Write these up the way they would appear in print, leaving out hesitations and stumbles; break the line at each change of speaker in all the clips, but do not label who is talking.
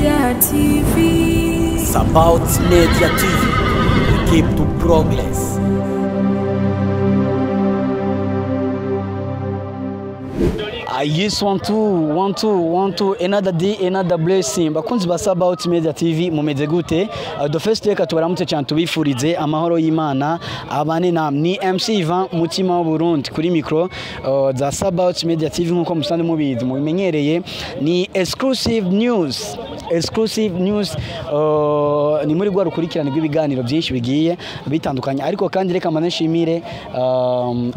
Media TV.
About Media TV. We keep to progress.
Yes, one two one two one two, another day, another blessing. Bakunzi ba About Media TV, mumeze gute? The first day katubaramutse cyane, tubifurize amahoro y'Imana abane namwe. Ni MC Ivan Mutima wa Burundi kuri micro za About Media TV. Nkuko musanzwe mubizi, mubimenyereye, ni exclusive news, exclusive news. Ni muri rwa rukurikirane rw'ibiganiro byinshi bigiye bitandukanye. Ariko kandi reka maneshimire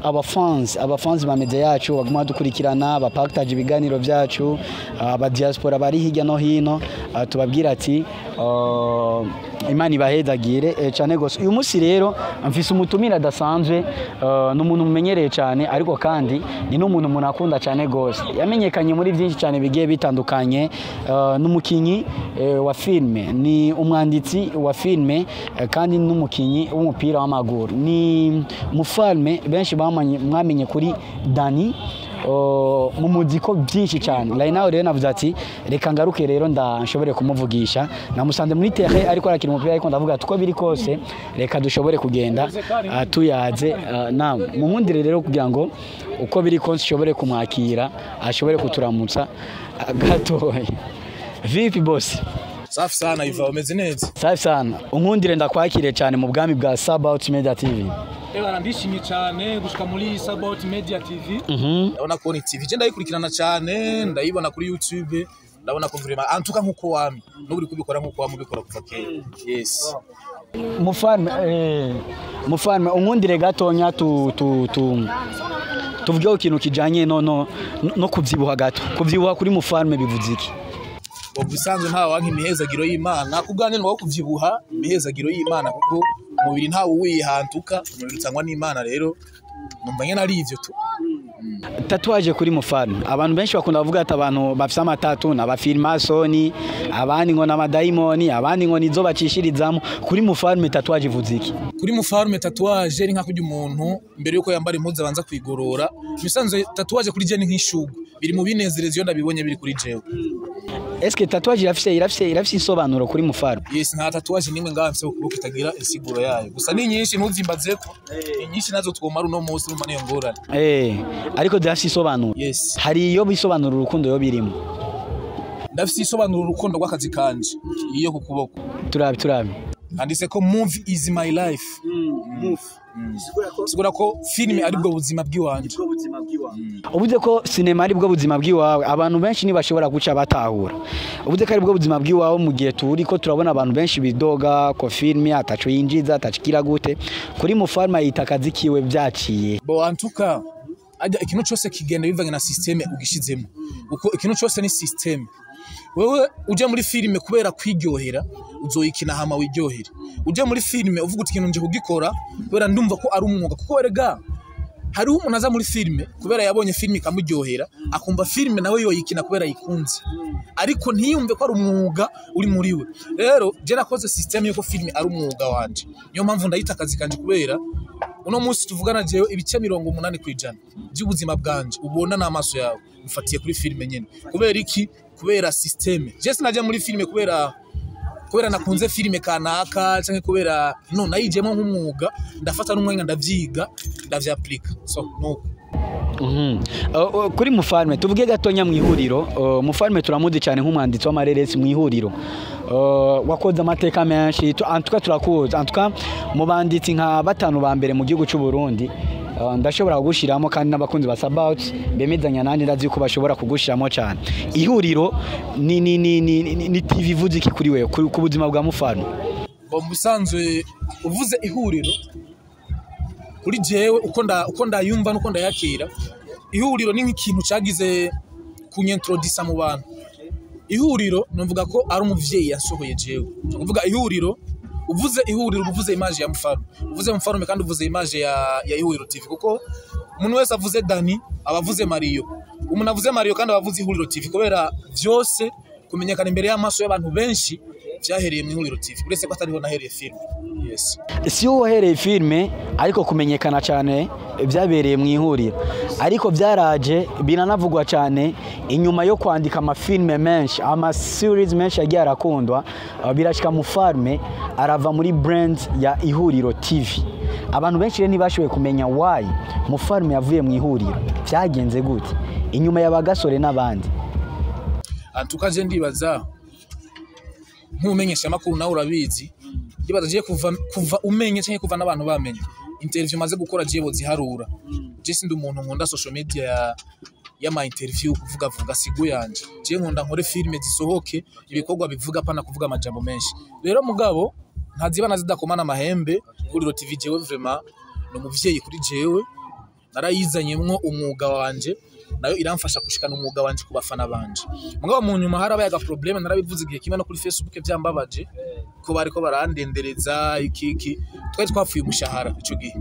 aba fans ba media yacu baguma dukurikirana, bapartage ibiganiro byacu, aba diaspora bari hirya no hino, tubabwira ati Imana ibahezagire cyane gose. Uyu munsi rero mfise umutumire adasanzwe, ni umuntu mumenyereye cyane, ariko kandi ni n'umuntu umuntu akunda cyane gose. Yamenyekanye muri byinshi cyane bigiye bitandukanye, n'umukinyi wa filme, ni umwanditsi wa filme, kandi n'umukinyi w'umupira w'amaguru. Ni Mufalme benshi mwamenye kuri Dani mu muziko byinshi cyane. Right now rero navuze ati reka ngaruke rero nshobore kumuvugisha. Namusanze muri terrain ariko arakina umupira, ariko ndavuga ati uko biri kose reka dushobore kugenda tuyaze nawe. Munkundire rero kugira ngo uko biri kose ushobore kumwakira, ashobore kuturamutsa gatoya. Vipi boss?
Safi sana Iva, umeze neza?
Safi sana. Unkundire ndakwakire cyane mu bwami bwa Sabaut Media TV.
Ewa, ndishimye cyane gushika muri Sabaut Media TV. Ndabona ko ni TV je ndayikurikirana cyane, ndayibona kuri YouTube, ndabona ko vraiment antuka nkuko wami n'uburi kubikora nkuko wami ubikora kuva kera. Yes.
Mufalme, Mufalme, unkundire gatonya tu tu tu tuvugeho ikintu kijanye no kuvyibuha gato. Kuvyibuha kuri Mufalme bivuze iki?
Mu bisanzwe nta wanka imihezagiro y'Imana. Kubwanjye ni kuvyibuha imihezagiro y'Imana, kuko umubiri ntawe uwihantuka, umubiri utangwa n'Imana. Rero numva nyene ari ivyo tu.
Tatouage kuri Mufalme, abantu benshi bakunda kuvuga ati abantu bafise ama tattoo n'abafilmasoni, abandi ngo n'amadayimoni, abandi ngo nizo bacishirizamo. Kuri Mufalme tatouage ivuze iki?
Kuri Mufarume tatouage ni nka kurya umuntu mbere yuko yambara impuzu abanza kwigorora. Bisanzwe tatouage kuri je ni nk'ishugwe, biri mu binezereza iyo ndabibonye biri kuri jewe.
Eske tatouage irafise insobanuro kuri Mufarume?
Yes, nta tatouage nimwe ngaha mfise ku kuboko itagira insiguro yayo. Gusa ni nyinshi, ntuzimbazeko, ni nyinshi nazo twomara uno munsi, urumva niyo ngorane.
Ariko zirafise isobanuro?
Yes.
Hari iyo bisobanura urukundo yo birimo?
Ndafise isobanura urukundo rw'akazi kanje iyo ku kuboko.
Turabe, turabe.
Handitse ko "Movie is my life". Sigura ko filime ari bwo buzima bw'iwanje.
Uvuze ko sinema ari bwo buzima bw'iwawe, abantu benshi ntibashobora guca batahura. Uvuze ko ari bwo buzima bw'iwawe mu gihe turi ko turabona abantu benshi bidoga ko filime ataco yinjiza, atacikira gute. Kuri Mufarma yita akazi kiwe byaciye?
Bo antuka ajya ikintu cyose kigenda bivanye na système ugishizemo, uko ikintu cyose ni système. Wewe uje muri filime kubera kwiryohera, uzoyikina hama wiryohere. Uje muri filime uvuga uti ikintu nje kugikora kubera ndumva ko ari umwuga, kuko erega hariho umuntu aza muri filime kubera yabonye filime ikamuryohera, akumva filime nawe yoyikina kubera yikunze, ariko ntiyumve ko ari umwuga uri muri we. Rero je nakoze système yuko filime ari umwuga wanje, niyo mpamvu ndayita akazi kanje, kubera uno munsi tuvugana jewe ibice 80% by'ubuzima bwanje ubona n'amaso yawe bifatiye kuri filime nyene. Kubera iki? Kubera système. Je sinajya muri filime kubera nakunze filime kanaka canke kubera no nayijemo nk'umwuga, ndafata n'umwanya ndavyiga, ndavyaplika, so nuko.
Kuri Mufarme tuvuge gatonya mu ihuriro. Mufarme turamuzi cyane nk'umwanditsi w'amareresi mu ihuriro. Wakoze amateka menshi, antuka turakuzi, antuka mu banditsi nka batanu ba mbere mu gihugu cy'u Burundi ndashobora kugushiramo, kandi n'abakunzi ba Sabaut bemezanya nanjye, ndazi ko bashobora kugushiramo cyane. Ihuriro ni TV ivuze iki kuri wewe, ku buzima bwa Mufarme?
Bo mu bisanzwe uvuze ihuriro kuri jewe, uko ndayumva nuko ndayakira, ihuriro ni nk'ikintu cyagize kunyintrodisa mu bantu. Ihuriro numvuga ko ari umuvyeyi yasohoye jewe. Ni ukuvuga ihuriro, uvuze ihuriro uba uvuze image ya Mufarume, uvuze Mufarume kandi uvuze image ya Ihuriro TV, kuko umuntu wese avuze Dani aba avuze Mario, umuntu avuze Mario kandi aba avuze Ihuriro TV, kubera vyose kumenyekana imbere y'amaso y'abantu benshi vyahereye mu Ihuriro TV, uretse ko atariho nahereye filime. Yes.
Si wowe wahereye filime, ariko kumenyekana cyane byabereye mu ihuriro. Ariko byaraje biranavugwa cyane. Inyuma yo kwandika amafilme menshi, ama series menshi yagiye arakundwa, birashika Mufarme arava muri brand ya Ihuriro TV. Abantu benshi rero ntibashoboye kumenya why Mufarme yavuye mu Ihuriro, byagenze gute inyuma y'abagasore n'abandi.
Antuka je ndibaza nk'umenyesha makuru nawe urabizi, ndibaza je kuva umenye canke kuva n'abantu bamenye interview maze gukora je boziharura. Je sindi umuntu nkunda social media ya y'ama interview kuvuga vuga sigu yanje. Je nkunda nkore filme zisohoke, ibikorwa bivuga, pana kuvuga amajambo menshi. Rero mugabo ntaziba nazidakomana amahembe. Ihuriro TV jewe vraiment ni umuvyeyi kuri jewe, narayizanyemwo umwuga wanje, nayo iramfasha gushikana umwuga wanje ku bafana banje. Mugabo mu nyuma harabaye aga problème, narabivuze igihe kimwe no kuri Facebook, byambabaje ko bariko barandendereza iki twari twapfuye umushahara ico gihe.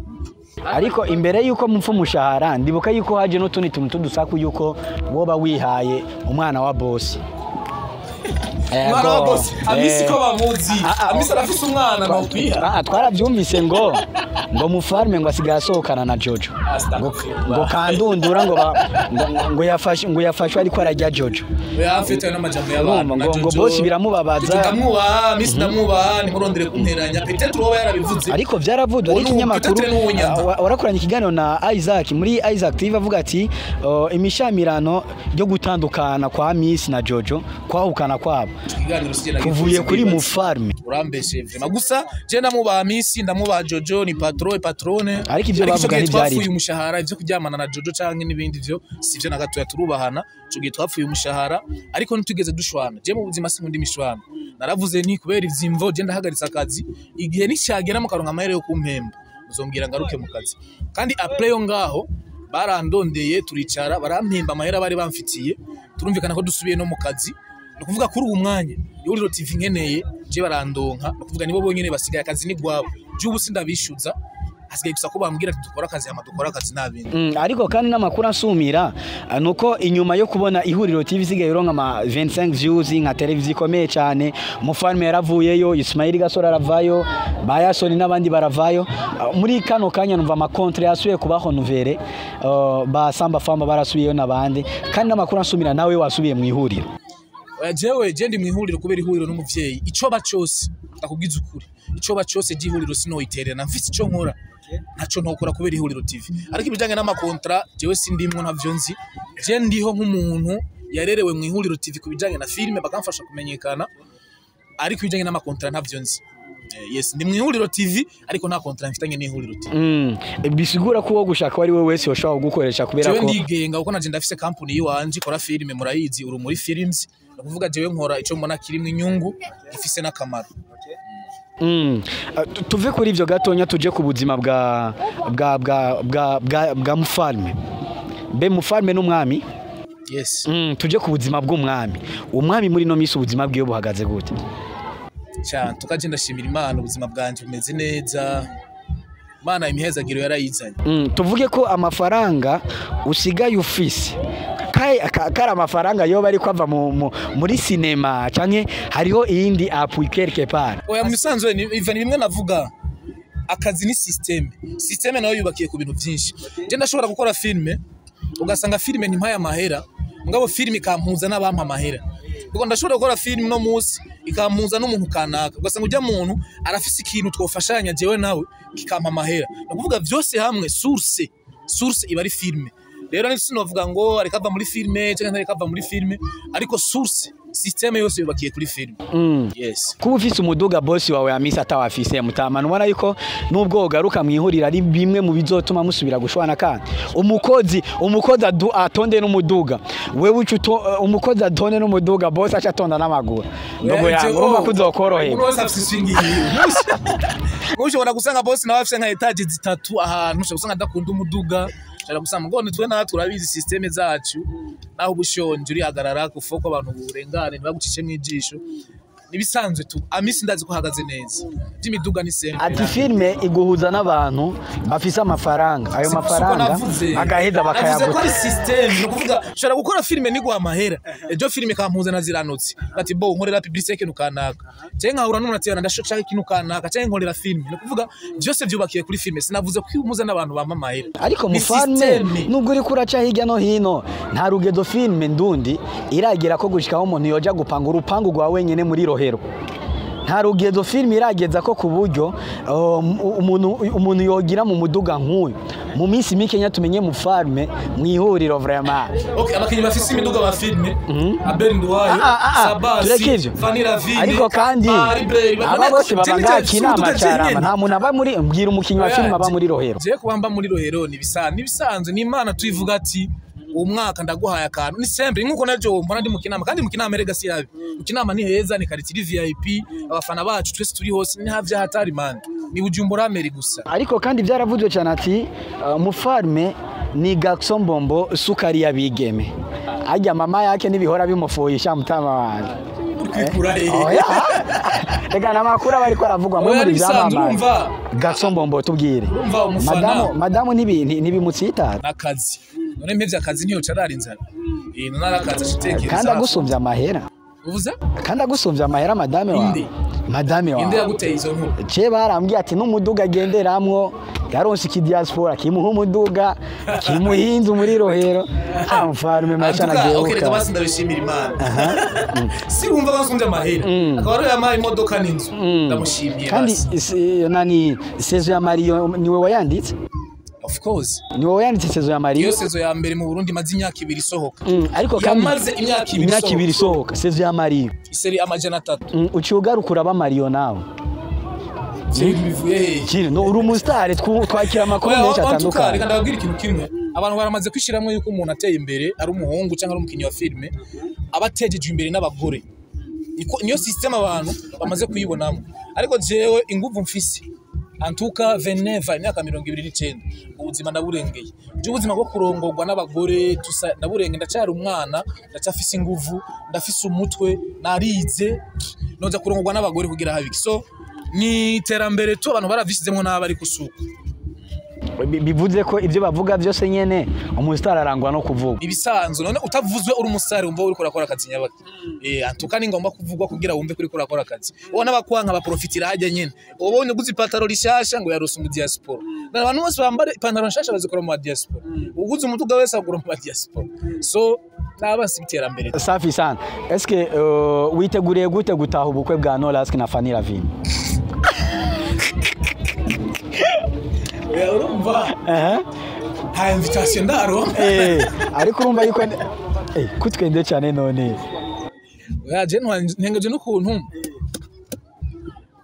Ariko imbere yuko mupfa umushahara, ndibuka yuko haje n'utundi tuntu tudusaku yuko woba wihaye umwana wa bosi.
Umwana wa bosi Amisi ko bamuzi? Amisi arafise umwana nokwiha?
Twarabyumvise ngo Mufarme ngo asigaye asohokana na Jojo, ngo kandundura ngo yafashwe ariko arajya Jojo.
Afite n'amajambo y'abantu.
Ngo bosi biramubabaza.
Jojo ndamwubaha, Amisi ndamwubaha, ntimurondere kunteranya. Peut-être uwoba yarabivuze.
Ariko byaravuzwe, ariko ikinyamakuru warakoranye ikiganiro na Isaac muri Isaac TV avuga ati imishamirano yo gutandukana kwa Amisi na Jojo, kwahukana kwabo kuvuye kuri Mufarme.
Urambeshe vraiment. Gusa je ndamubaha Amisi, ndamubaha Jojo, ni patron patrone.
Ariko ivyo bavuga ntivyari
twapfuye umushahara. Ivyo kuryamana na Jojo canke n'ibindi vyo sivyo na gatoya, turubahana. Ico gihe twapfuye umushahara ariko ntitugeze dushwana. Je mu buzima sinkunda imishwana. Naravuze ni kubera ivyimvo je ndahagaritse akazi, igihe nicyagera mu karonka amahera yo kumpemba muzombwira ngaruke mu kazi. Kandi après yo ngaho barandondeye, turicara, barampemba amahera bari bamfitiye, turumvikana ko dusubiye no mu kazi. Ni ukuvuga kuri uwo mwanya Ihuriro TV nkeneye je barandonka, ni ukuvuga nibo bonyene basigaye, akazi ni gwabo. Je ubu sindabishyuza, hasigaye gusa ko bambwira ati dukora akazi, hama dukora akazi nta bindi.
Ariko kandi n'amakuru asumira nuko inyuma yo kubona Ihuriro TV isigaye ironka ama 25 views nka televiziyo ikomeye cyane, Mufarme yaravuyeyo, Ismail Gasore aravayo, Bayasoni n'abandi baravayo. Muri kano kanya numva ama contrat yasubiye kubaho nouvelle, ba Samba Famba barasubiyeyo n'abandi. Kandi n'amakuru asumira nawe wasubiye mu Ihuriro.
Oya, jewe je ndi mu Ihuriro kubera Ihuriro n'umuvyeyi. Ico ba cose, ndakubwiza ukuri, ico ba cose ry'Ihuriro sinoyiterera. Mfise ico nkora ntaco ntokora kubera Ihuriro TV. Ariko ibijanye n'ama contrat jewe sindimwo, ntavyo nzi. Je ndiho nk'umuntu yarerewe mu Ihuriro TV ku bijanye na filime, bakamfasha kumenyekana, ariko ibijanye n'ama contrat ntavyo nzi. Yes, ndi mu Ihuriro TV ariko nta contrat mfitanye n'Ihuriro TV.
Bisigura ko uwo gushaka ari we wese yoshobora kugukoresha kubera
Jewe
ko
ndigenga, kuko nanje ndafise company yiwanje ikora filime, murayizi, Urumuri Films. Ni ukuvuga jewe nkora ico mbona kirimwo inyungu, gifise n'akamaro.
Tuve kuri ivyo gatonya tuje ku buzima bwa Mufalme. Be Mufalme n'umwami?
Yes.
Tuje ku buzima bw'umwami. Umwami muri no misi ubuzima bwiwe buhagaze gute?
Cyane tukaje, ndashimira Imana, ubuzima bwanje bumeze neza. Imana imihezagiro yarayizanye.
Tuvuge ko amafaranga usigaye ufise kari amafaranga yoba ariko ava muri sinema canke hariho iyindi appui quelque part?
Oya, mu bisanzwe iva ni bimwe navuga, akazi ni système, système nayo yubakiye ku bintu byinshi. Je ndashobora gukora filme ugasanga filme ntimpaye amahera, mugabo filme ikampuza n'abampa amahera, kuko ndashobora gukora filme no munsi ikampuza n'umuntu kanaka, ugasanga ujya muntu arafise ikintu twofashanya jewe nawe kikampa amahera. Ni ukuvuga vyose hamwe source iba ari filme. Rero ni sinovuga ngo ariko ava muri filme cyangwa ntariko ava muri filme, ariko source, système yose yubakiye kuri filme. Yes.
Kuba ufise umuduga bosi wawe Amisi atawafise, mutamana, ubona yuko nubwo ugaruka mu Ihuriro ari bimwe mu bizotuma musubira gushwana? Kandi umukozi atonde n'umuduga, wewe uca umukozi atonde n'umuduga, bosi aca atonda n'amaguru. Ndogo yangu, urumva ko uzokoroherwa.
Umuntu wese afise ishingi yiwe. Ushobora gusanga bosi nawe afise nka étage zitatu ahantu, ushobora gusanga adakunda umuduga, ushobora gusanga ngo nitwe natwe urabizi système zacu, naho ubushonje urihagarara kuko abantu burengane ntibagucishe mw'ijisho. Nibisanzwe tu amisi ndazi ko hagaze neza by'imiduga ni sempe.
Ati filme iguhuza n'abantu bafise amafaranga, ayo mafaranga agaheza
bakayaguta. Ko ari system, no kuvuga ushobora gukora filme niguha amahera, ejo filme kampuza na ziranutse ati bo nkorera publicité ikintu kanaka, cyangwa nkahura n'umuntu ati ndashaka ikintu kanaka, cyangwa nkorera filme. No kuvuga byose byubakiye kuri filme, sinavuze ko imuza n'abantu bampa amahera.
Ariko mufalme nubwo uri kuraca hirya no hino, nta rugedo filme ndundi iragera ko gushikaho umuntu yoja gupanga urupangu rwa wenyene muri Rohero. Nta rugedo filme irageza ko ku buryo umuntu yogira mu muduga nk'uyu mu minsi mike tumenye mu farme mu ihuriro vraiment.
Okay, abakinyi bafise imiduga ba filme Abel Nduwayo, Sabasi, Vanilla Vine,
ariko kandi aba bose babanga kinama cyarama, nta muntu aba muri mbwira umukinyi wa filme aba muri Rohero.
Je kubamba muri Rohero ni bisanzwe, ni Imana tuivuga ati umwaka ndaguhaye akantu ni sempre nkuko najo mbona ndi mukinama, kandi mukinama erega si yabi. Mukinama ni heza, ni quartier VIP, abafana bacu twese turi hose, ni havya hatari man, ni Bujumbura meri gusa.
Ariko kandi byaravuzwe cyane ati mufarme ni Garçon Bombo sukari yabigeme, ajya mama yake nibihora bimufuhisha mutama wanje.
Oya
rega namakuru bari ko aravugwa muri byamamaye. Garçon Bombo tubwire madamu nibimutsitara
nakazi none mpevye akazi niyo carari inzara narakaza ashitekereza
kandi agusumvya amahera.
Uvuze
kandi agusumvya amahera madame wawe. Madame wawe
inde yaguteye izo nkuru?
Je barambwiye ati n'umuduga agenderamwo yaronse iki diaspora kimuha umuduga kimuhinze muri Rohero amfarme mashana
geoka. Okay, reka basi ndabishimira Imana. Si wumva basumbye amahera akaba ari yamaye imodoka n'inzu, ndamushimiye.
Kandi nani saison ya Mario niwe wayanditse?
Of course.
Ni wowe yanditse saison ya Mario.
Iyo saison ya mbere mu Burundi maze imyaka ibiri isohoka.
Ariko kandi
yamaze imyaka ibiri
isohoka saison ya Mario.
Iseri 300.
Uciugarukura ba Mario nawe.
Bivuye he?
Kiri no uri umustar twakira amakuru menshi atandukanye.
Reka ndababwira ikintu kimwe. Abantu baramaze kwishiramwe yuko umuntu ateye imbere ari umuhungu cyangwa ari umukinyi wa filme abatejeje imbere n'abagore. Niyo system abantu bamaze kuyibonamo. Ariko jewe inguvu mfise antuka 29 imyaka 29 ubuzima ndaburengeye. Je ubuzima bwo kurongorwa n'abagore tusa ndaburenge, ndacyari umwana, ndacyafise inguvu, ndafise umutwe, narize noza kurongorwa n'abagore kugira habiki. So ni terambere tu abantu baravisizemwo n'abari kusuka.
Bivuze ko ibyo bavuga byose nyene umustar arangwa no kuvuga.
Ibisanzwe none utavuzwe uri umustar umva uri kurakora akazi nyabaki. Antuka ni ngomba kuvugwa kugira wumve kuri kurakora akazi. Ubona bakwanka baprofitira hajya nyene. Ubonye uguze ipantaro rishasha ngo yarose mu diaspora. Abantu bose bambara ipantaro nshasha bazikora mu diaspora. Uguze umutuga wese agura mu diaspora. So nabasi iterambere.
Safi sana. Eske witeguriye gute gutaha ubukwe bwa Norask na Fanny Lavine?
Urumva nta invitation ndaro.
Ariko urumva yuko kutwende cyane none.
Oya je ntengeje n'ukuntu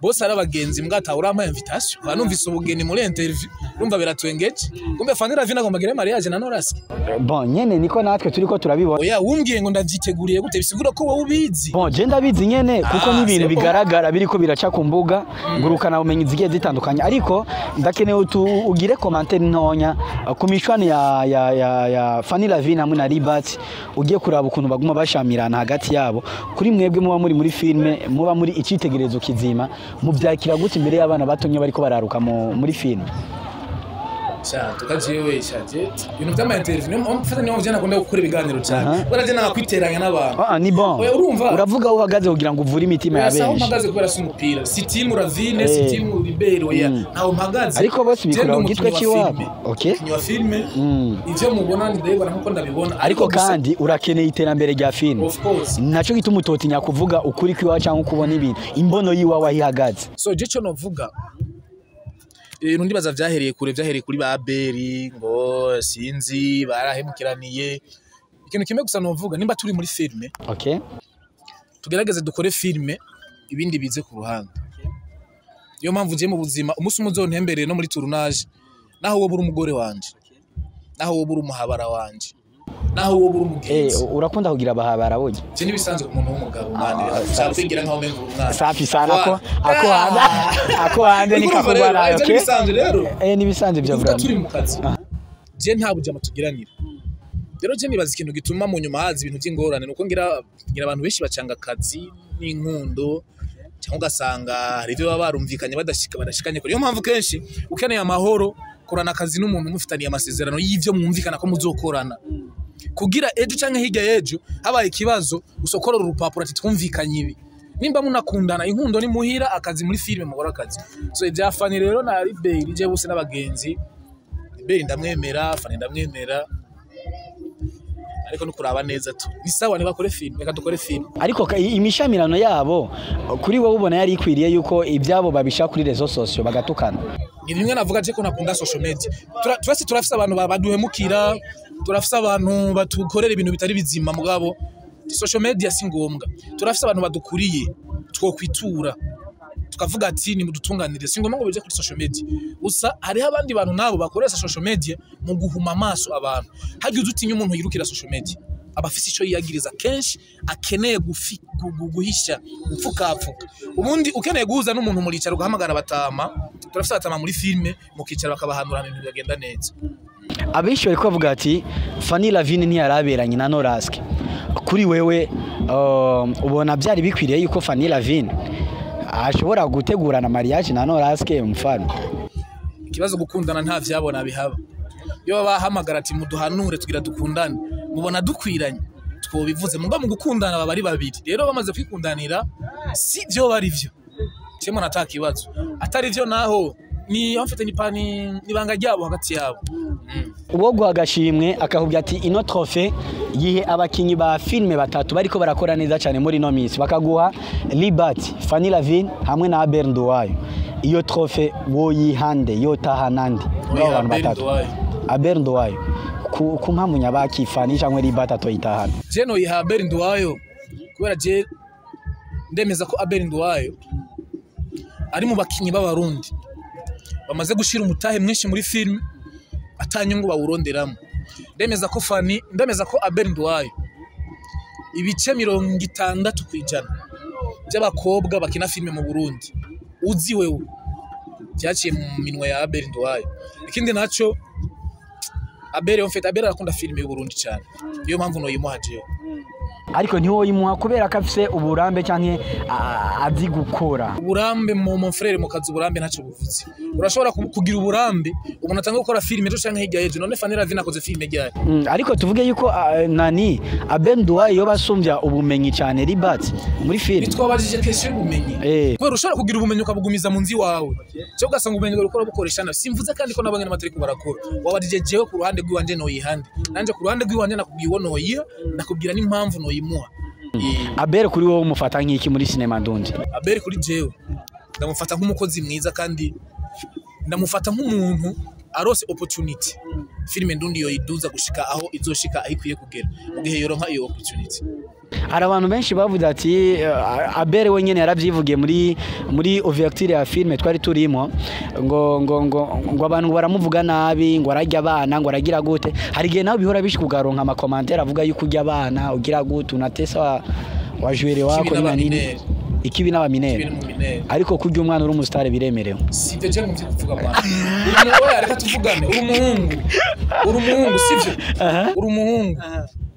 bose ari abagenzi mbwata urampa invitation. Banumvise ubugeni muri interview urumva biratwengeje. Kumbe Fanny Lavine agomba gire mariage na Norask.
Bon nyene niko natwe turiko turabibona.
Oya wumbwiye ngo ndavyiteguriye gute bisigura ko wowe ubizi.
Bon je ndabizi nyene kuko n'ibintu bigaragara biriko biraca ku mbuga ngurukana umenyi zigiye zitandukanye, ariko ndakeneye ugire commentaire ntonya ku mishwano ya Fanny Lavine hamwe na Libat, ugiye kuraba ukuntu baguma bashamirana hagati yabo. Kuri mwebwe muba muri filme, muba muri icitegerezo kizima, muvyakira gute imbere y'abana batonye bariko bararuka muri filme?
Sha tukajewe shaje ibintu by'ama interview mfata niyo mvye nakunda gukora ibiganiro cyane baraje nakakwiteranya n'abantu.
Ni bon.
Urumva
uravuga aho uhagaze kugira ngo uvure imitima ya benshi.
Aho mpagaze kubera si umupira, si team Ravine, si team Libero, ya ntaho mpagaze.
Ariko bose bikora ugitwe kiwabo. Okay,
ni wa filme ivyo mubona ndabibona nkuko ndabibona.
Ariko kandi urakeneye iterambere rya filme. Naco gituma utotinya kuvuga ukuri kwiwa cyangwa kubona ibintu imbono yiwawe ahihagaze.
So je cyo novuga ibintu ndibaza vyahereye kure, vyahereye kuri ba Beri ngo sinzi barahemukiraniye. Ikintu kimwe gusa novuga nimba turi muri filme,
okay,
tugerageze dukore filme ibindi bize ku ruhande. Niyo mpamvu je mu buzima umunsi umuzontembereye no muri tournage, naho wowe uri umugore wanje, naho wowe uri umuhabara wanje, naho wowe uri umugenzi.
Urakunda kugira abahabara burya?
Je nibisanzwe ku muntu w'umugabo mani cyakwigira nkaho menga umwana.
Safi sana ko ako hanze ako hanze nikakugwa.
Okay, nibisanzwe rero.
Nibisanzwe byo
bro. Turi mu kazi. Je nta bujama tugiranira. Rero je nibaza ikintu gituma mu nyuma haza ibintu by'ingorane, nuko ngira abantu benshi bacanga akazi n'inkundo, cyangwa ugasanga hari ibyo baba barumvikanye badashikanye kure. Niyo mpamvu kenshi ukeneye amahoro, korana akazi n'umuntu mufitaniye amasezerano y'ivyo mwumvikana ko muzokorana, kugira ejo canke hirya y'ejo habaye ikibazo usokorora urupapuro ati twumvikanye ibi. Nimba munakundana, inkundo ni muhira, akazi muri filime mukora akazi. So ibya Fanny rero na Riberi, je bose n'abagenzi. Riberi ndamwemera, Fanny ndamwemera, ariko no kuraba neza tu ni sawa, nibakore filime, reka dukore filime.
Ariko imishamirano yabo kuri wowe ubona yari ikwiriye yuko ibyabo babisha kuri réseaux sociaux bagatukana?
Ni bimwe navuga je ko nakunda social media. Twese turafise abantu baduhemukira, turafise abantu batukorera ibintu bitari bizima, mugabo social media si ngombwa. Turafise abantu badukuriye twokwitura tukavuga ati nimudutunganire, si ngombwa ngo bije kuri social media. Gusa hariho abandi bantu nabo bakoresha social media mu guhuma amaso abantu. Hagiye utinya umuntu yirukira social media, aba afise ico yiyagiriza kenshi akeneye guhisha, gupfukapfuka. Ubundi ukeneye guhuza n'umuntu, muricara ugahamagara abatama, turafise abatama muri filme, mukicara bakabahanura, ibintu bikagenda neza.
Abenshi bariko bavuga ati Fanny Lavine ntiyaraberanye na Noraske. Kuri wewe ubona byari bikwiriye yuko Fanny Lavine ashobora gutegurana mariage na Noraske, mfano?
Ikibazo, gukundana nta vyabona bihaba. Iyo bahamagara ati muduhanure tugira dukundane, mubona dukwiranye, twobivuze. Muga mu gukundana baba ari babiri. Rero bamaze kwikundanira, si vyo bari vyo cemo nata kibazo, atari vyo naho ni en fait ni pa ni ibanga ryabo hagati yabo.
Uwo guha agashimwe akakubwira ati ino trophée yihe abakinyi ba filme batatu bariko barakora neza cyane muri ino minsi, bakaguha Libat, Fanny Lavine hamwe na Abel Nduwayo, iyo trophée woyihande, yotaha nande muri abo
Woyiha
bantu
Abel
batatu?
Nduwayo.
Abel Nduwayo ku mpamvu nyabaki Fanny cyangwa Libat atoyitahana?
Je noyiha Abel Nduwayo kubera je ndemeza ko Abel Nduwayo ari mu bakinyi b'Abarundi bamaze gushira umutahe mwinshi muri filme atanyungu bawuronderamo. Ndemeza ko Fanny, ndemeza ko Abel Nduwayo ibice 60% by'abakobwa bakina filme mu Burundi uzi wewe byaciye mu minwe ya Abel Nduwayo. Ikindi naco, Abel, en fait Abel arakunda filme y'u Burundi cyane, niyo mpamvu noyimuha jewe.
Ariko ntiwoyimuha kubera ko afise uburambe canke azi gukora?
Uburambe mu mon frère, mu kazi uburambe ntacyo buvuze. Urashobora kugira uburambe umuntu atanga gukora filime ejo canke hirya y'ejo. None Fanny Lavine akoze filime ryari?
Ariko tuvuge yuko nani, Abel Nduwayo yoba asumbya ubumenyi cyane Libat muri filme?
Bitwabajije question y'ubumenyi. Kubera ushobora kugira ubumenyi ukabugumiza mu nzu iwawe, cyangwa ugasanga ubumenyi bwawe uriko bukoresha nabi. Simvuze kandi ko nabonye n'amategeko barakora. Wabajije jewe ku ruhande rw'iwanje noyihande, nanje ku ruhande rw'iwanje nakubwiye uwo noyiha, ndakubwira n'impamvu noyimuha.
Abel kuri wowe umufata nk'iki muri sinema ndundi?
Abel kuri jewe ndamufata nk'umukozi mwiza, kandi ndamufata nk'umuntu arose opportunity filime ndundi yoyiduza gushika aho izoshika, aho ikwiye kugera mu gihe yoronka iyo opportunity.
Hari abantu benshi bavuze ati Abel wenyine yaravyivugiye muri ouverture ya filme twari turimo, ngo abantu baramuvuga nabi, ngo ararya abana, ngo aragira gute. Hari igihe nawe bihora bishika ugaronka ama commentaires avuga yuko urya abana, ugira gute, unatesa wa joueur wako
Ikibi
nina nini.
n'aba mineurs.
Ikibi n'aba mineurs.
Ikibi n'umu mineur.
Ariko kurya umwana uri umusitari biremerewe?
Sibyo je ngumvye kuvuga mwana. Uri mu oya, reka tuvugane. Uri umuhungu, uri umuhungu, sivyo? Uri umuhungu,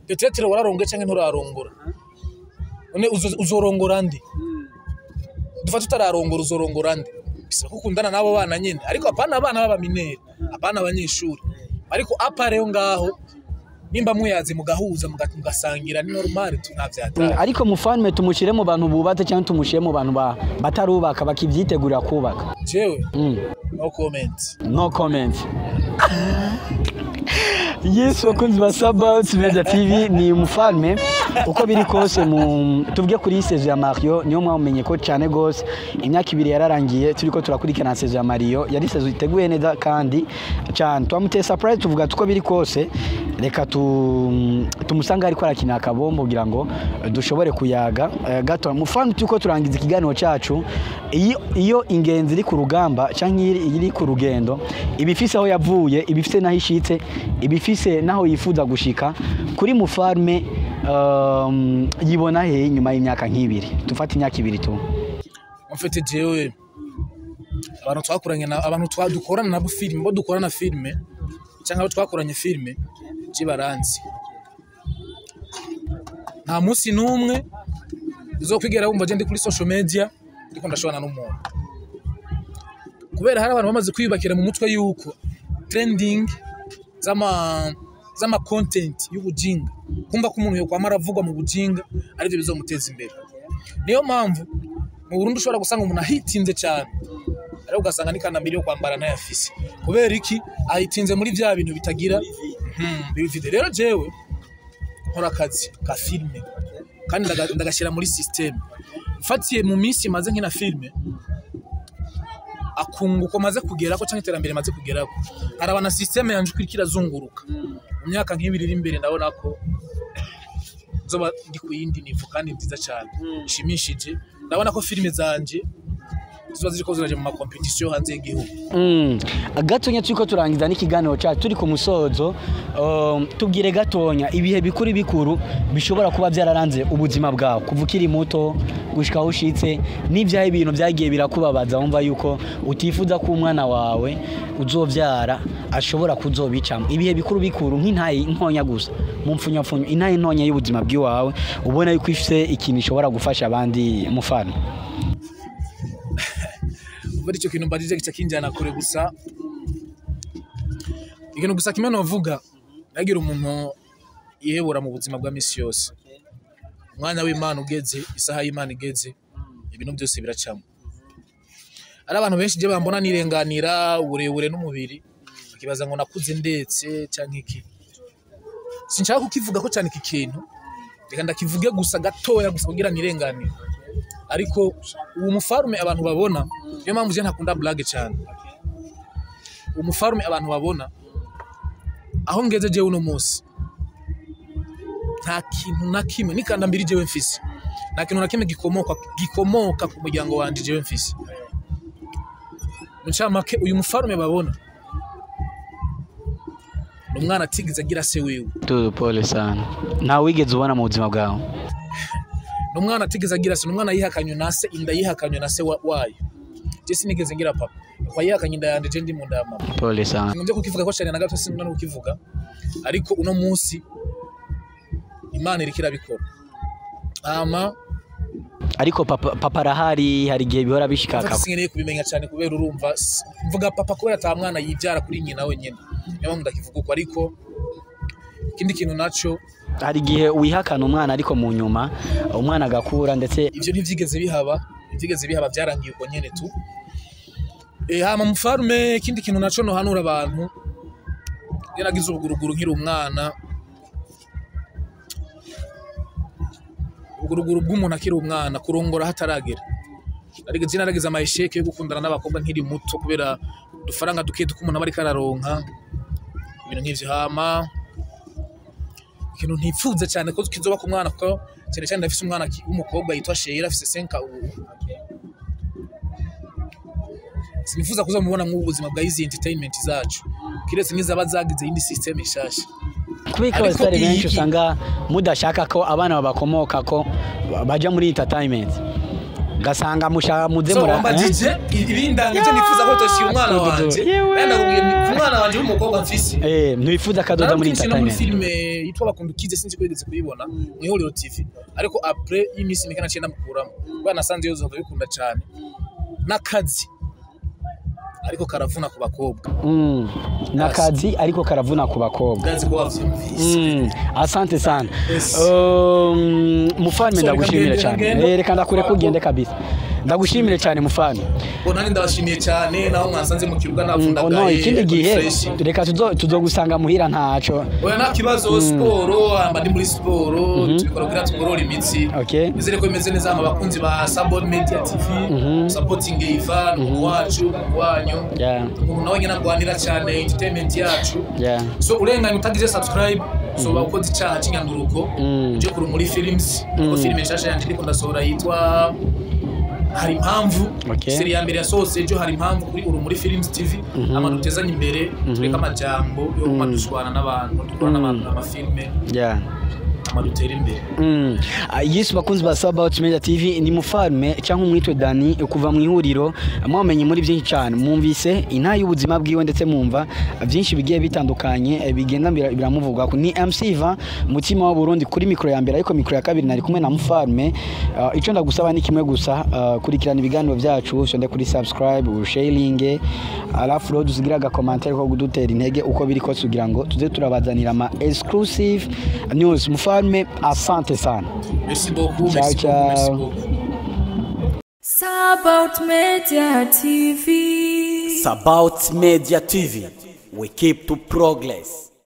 peut-être wararongoye canke nturarongora. None uzorongora nde? Dufate utararongora, uzorongora nde? Bisaba ko ukundana n'abo bana nyene, ariko apana abana b'aba mineurs, apana abanyeshuri. Ariko apa rero ngaho nimba muyaze mugahuza, mugasangira, ni normal tu, nta vyatari.
Ariko mufalme tumushyire mu bantu bubatse cyangwa tumushyire mu bantu batarubaka bakivyitegurira kubaka?
Jewe no comment.
No comment. Yes, bakunzi ba Sabaut Media TV, ni mufalme. Uko biri kose, mu tuvuge kuri saison ya Mario, niyo mwamenye ko cyane gose imyaka 2 yararangiye turiko turakurikirana saison ya Mario. Yari saison iteguye neza kandi cyane. Twamuteye surprise, tuvuga tuko biri kose reka tumusanga ariko arakina akabombo kugira ngo dushobore kuyaga gato. Mufalme, turiko turangiza ikiganiro cyacu. Iyo ingenzi iri ku rugamba cyangwa iri ku rugendo, iba ifise aho yavuye, iba ifise n'aho ishitse, iba ifise n'aho yifuza gushika. Kuri mufarme yibona he nyuma y'imyaka nk'ibiri? Tufate imyaka 2 tu.
En fait jewe abantu twakoranye na abantu dukorana nabo filime, bo dukorana filime cyangwa abo twakoranye filime, je baranzi. Nta munsi n'umwe uzokwigera wumva je ndi kuri social media ndiko ndashobana n'umuntu, kubera hari abantu bamaze kwiyubakira mu mutwe yuko trending z'ama content y'ubujinga, kumva ko umuntu yokwama aravugwa mu bujinga arivyo bizomuteza imbere. Niyo mpamvu mu Burundi ushobora gusanga umuntu ahitinze cyane, ariko ugasanga n'ikandambiri yo kwambara ntayafise. Kubera iki? Ahitinze muri vya bintu bitagira bivide. Rero jewe nkora akazi ka filme kandi ndagashyira muri système. Mfatiye mu minsi maze nkina filme, akunguko maze kugerako cyangwa iterambere maze kugerako, haraba na système yanje uko iriko irazunguruka. Mu myaka nk'ibiri iri imbere ndabona ko nzoba ndi ku yindi niveau kandi nziza cyane ishimishije. Ndabona ko filime zanje ziba ziriko ziraja mu ma compétition hanze y'igihugu.
Gatonya turiko turangiza n'ikiganiro cyacu, turi ku musozo, tubwire gatonya ibihe bikuru bikuru bishobora kuba byararanze ubuzima bwawe kuva ukiri muto gushika aho ushitse, n'ibyahe ibintu byagiye birakubabaza wumva yuko utifuza ko umwana wawe uzovyara ashobora kuzobicamo. Ibihe bikuru bikuru nk'intayi ntonya gusa mu mfunyapfunyo, intayi ntonya y'ubuzima bw'iwawe ubona yuko ifise ikintu ishobora gufasha abandi, mufano.
Ubu icyo kintu mbajije gica kinjyana kure. Gusa ikintu gusa kimwe novuga, nagira umuntu yihebura mu buzima bwa misi yose. Umwanya w'Imana ugeze, isaha y'Imana igeze, ibintu byose biracamo. Ari abantu benshi je bambona nirenganira uburebure n'umubiri, bakibaza ngo nakuze ndetse canke iki. Sinshaka kukivuga ko cyane iki kintu, reka ndakivuge gusa gatoya gusa kugira nirenganire. Ariko uwo mufarume abantu babona, niyo mpamvu je ntakunda blague cyane, uwo mufarume abantu babona aho ngeze jewe uno munsi, nta kintu na kimwe nikanda mbiri jewe mfise, nta kintu na kimwe gikomoka ku muryango wanje jewe mfise. Mu ncamake, uyu mufarume babona ni umwana atigeze agira se wiwe.
Tudu, pole sana. Nta wigeze ubona mu buzima bwawe?
Ni umwana atigeze agira se, ni umwana yihakanywe na se, inda yihakanywe na se wayo. Je sinigeze ngira papa, papa yihakanye inda yanje je ndi mu nda ya mama.
Pole sana.
Singombye kukivuga ko cyane na gato, sinda no kukivuga, ariko uno munsi Imana iriko irabikora hama.
Ariko papa arahari, hari igihe bihora bishika akaba
Sinkeneye kubimenya cyane kubera urumva mvuga papa kubera ata mwana yibyara kuri nyina wenyine, niyo mpamvu ndakivuga uko. Ariko ikindi kintu naco,
hari igihe wihakana umwana ariko mu nyuma umwana agakura ndetse.
Ivyo ntivyigeze bihaba, ntivyigeze bihaba, byarangiye uko nyene tu. Hama mufarume, ikindi kintu naco nohanura abantu, iyo nagize ubuguruguru nkiri umwana, ubuguruguru bw'umuntu akiri umwana, kurongora hataragera. Ariko je naragize ama échecs yo gukundana n'abakobwa nkiri muto kubera udufaranga duke tw'umuntu aba ariko araronka, ibintu nk'ivyo. Hama ikintu ntifuza cyane ko kizoba ku mwana, kuko cyane cyane ndafise umwana w'umukobwa yitwa Sheila, afise 5 ubu, sinifuza kuzamubona mw'ubu buzima bwa izi entertainment zacu, kiretse n'izaba zagize iyindi system nshasha.
Kubera ko
Ariko
abasitari benshi usanga mudashaka ko abana babakomoka ko baja muri entertainment, ugasanga mushaka muze
So
mura
wambajije ibindanga icyo nifuza ko toshira umwana wanje.
Yewe.
Ndakubwiye nti ku mwana wanje w'umukobwa mfise,
Ntiwifuza kadoda muri
naramukinishije no muri
entertainment?
filime yitwa Bakundukize, sinzi ko yigeze kuyibona mu Ihuriro TV, ariko après y'iminsi mike naciye ndamukuramo kubera nasanze yozohava bikunda cyane n'akazi, ariko karavuna ku bakobwa.
N'akazi ariko karavuna ku bakobwa.
Ndazi ko wavyumvise.
Asante sana.
Yes.
Mufalme,
So, reka
ndagushimire
ngende,
cyane.
ngende.
Reka ndakureka ugende kabisa. Ndagushimire cyane, mufalme.
Bo nanjye ndabashimiye cyane naho mwansanze mu kibuga navundagaye.
No, ikindi
Ariko ni
gihe
fresh.
reka tuzogusanga muhira ntaco.
Oya, nta kibazo, siporo amba ndi muri siporo, tubikora kugira tugorore imitsi. Nizere ko bimeze neza. Abakunzi ba Sabon Media TV, supporting Ivan, umuntu wacu, umuntu wanyu, umuntu nawe nyine agwanira cyane entertainment yacu. So urenganye utagize subscribe, so ukoze icyaha cy'inyanduruko. Uje kuri muri films, niko filime nshasha yanje ndiko ndasohora yitwa Hari Impamvu. Série ya mbere yasohotse ejo, Hari Impamvu, kuri Urumuri Films TV. Abantu dutezanye imbere, tureke amajambo yo kuguma dushwana n'abantu, dukora n'abantu amafilme. Hama dutere imbere.
Yesu bakunzi ba Sabaut Media TV, ni mufarme cyangwa umwitwe Dani kuva mu ihuriro. Mwamenye muri byinshi cyane, mwumvise inta y'ubuzima bwiwe, ndetse mwumva byinshi bigiye bitandukanye, bigenda biramuvugwa. Ni MC Ivan mutima wa Burundi kuri mikro ya mbere, ariko mikro ya kabiri nari kumwe na mufarme. Icyo ndagusaba ni kimwe gusa, kurikirana ibiganiro byacu, ushonde kuri subscribe, usharinge, alafu rero dusigira aga commentaire ko kudutera intege uko biri kose, kugira ngo tuze turabazanira ama exclusive news. Mufarme, asante sana.
Merci beaucoup.
Ciao,
Merci beaucoup, merci
ciao.
beaucoup.
Sabaut Media TV.
Sabaut Media TV. We keep to progress.